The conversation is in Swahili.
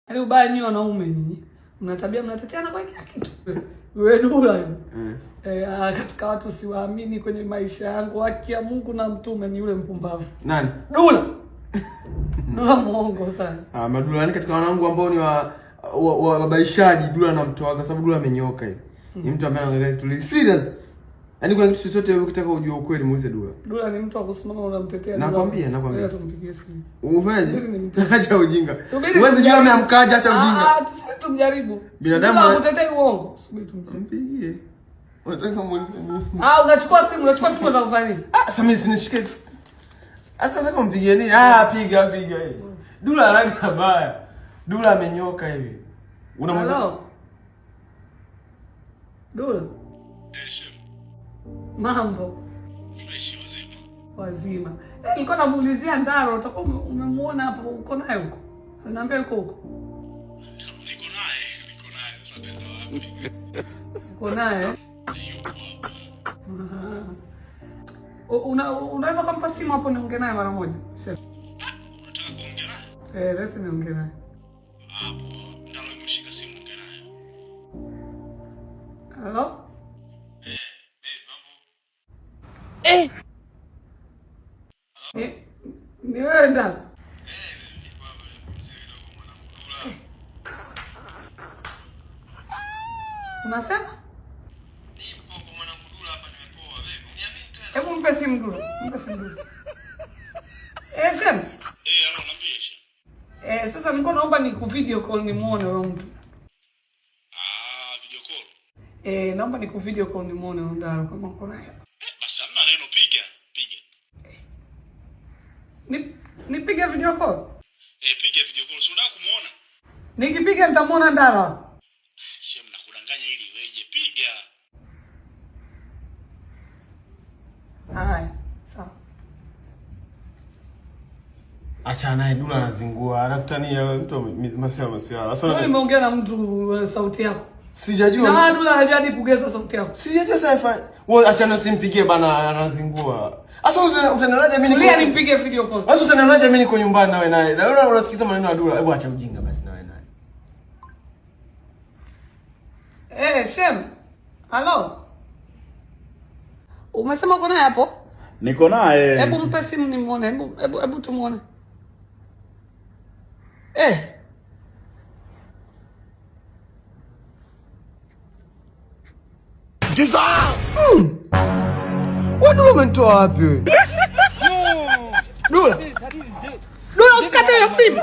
Yaani ubaya nyinyi wanaume nyinyi. Mna tabia mnateteana kwa kila kitu. Wewe Dula yule. Katika watu siwaamini kwenye maisha yangu, haki ya Mungu na mtume ni yule mpumbavu. Nani? Dula. Dula muongo sana. Ah, Madula yani katika wanangu ambao ni wa wababaishaji Dula namtoa kwa sababu Dula amenyoka hivi. Ni mtu ambaye anaangalia kitu serious. Yaani kuna kitu chochote wewe ukitaka ujue ukweli muulize Dula. Dula ni mtu wa kusimama unamtetea. Nakwambia, nakwambia. Wewe tumpigie simu. Ufanyaje? Subiri nimpigie. Acha ujinga. Subiri Huwezi jua tumjaribu. ameamkaje, acha ujinga. Ah, tusubiri tumjaribu. Binadamu Dula hakutetei uongo. Subiri tumjaribu. Mpigie. Unataka muulize nini? Ah, unachukua simu unafanya nini? Ah, sasa mimi sinishike. Sasa nataka umpigie nini? Ah, piga piga hivi. Dula anaga baya. Dula amenyoka hivi. Unamweza? Hello. Dula. Mambo. Wazima. Nilikuwa namuulizia Ndaro, utakuwa umemuona hapo, uko naye huko? Aliniambia yuko huko. Niko naye, niko naye. Sasa tenda wapi? Uko naye? Unaweza kumpa simu hapo niongee naye mara moja? Chef. Unataka kuongea naye? Eh, lazima niongee naye. Hapo Ndaro imeshika simu, ongea naye. Hello? Eh, mambo. Ni wewe Ndaro? Niko hapa nimepumzika kidogo mwanangu Dula. Unasema? Nipo kwa mwanangu Dula hapa nimepoa. Wewe uniamini tena? Hebu mpe simu Dula. Mpe simu Dula. Eh, Shem. Eh, halo, niambie Shem. Eh, sasa nilikuwa naomba ni ku video call nimuone huyo mtu. Ah, video call. Eh, naomba ni ku video call nimuone huyo Ndaro kama uko naye. Eh, basi hamna neno, piga, piga. Nipige video call? Eh, piga video call. Si unataka kumuona? Nikipiga nitamuona Ndaro. Shem, nakudanganya ili iweje? Piga. Haya, sawa. Acha naye Dula anazingua. Anakutania wewe mtu masiala masiala. Wewe Sasa nimeongea na mtu sauti yako. sijajua. Na Dula hajui hadi kugeza sauti yako. Sijajua sasa ifa. Wewe acha na simpigie bana anazingua. Sasa utanionaje mimi Tulia niko nimpige video call. Sasa utanionaje mimi niko nyumbani nawe naye? Na wewe unasikiza maneno ya Dula. Hebu acha ujinga basi nawe naye. Eh, Shem. Halo. Umesema uko naye hapo? Niko naye. Hebu mpe simu nimuone. Hebu hebu hebu tumuone. Eh. Wewe Dula umenitoa wapi wewe? Dula. Dula usikate hiyo simu.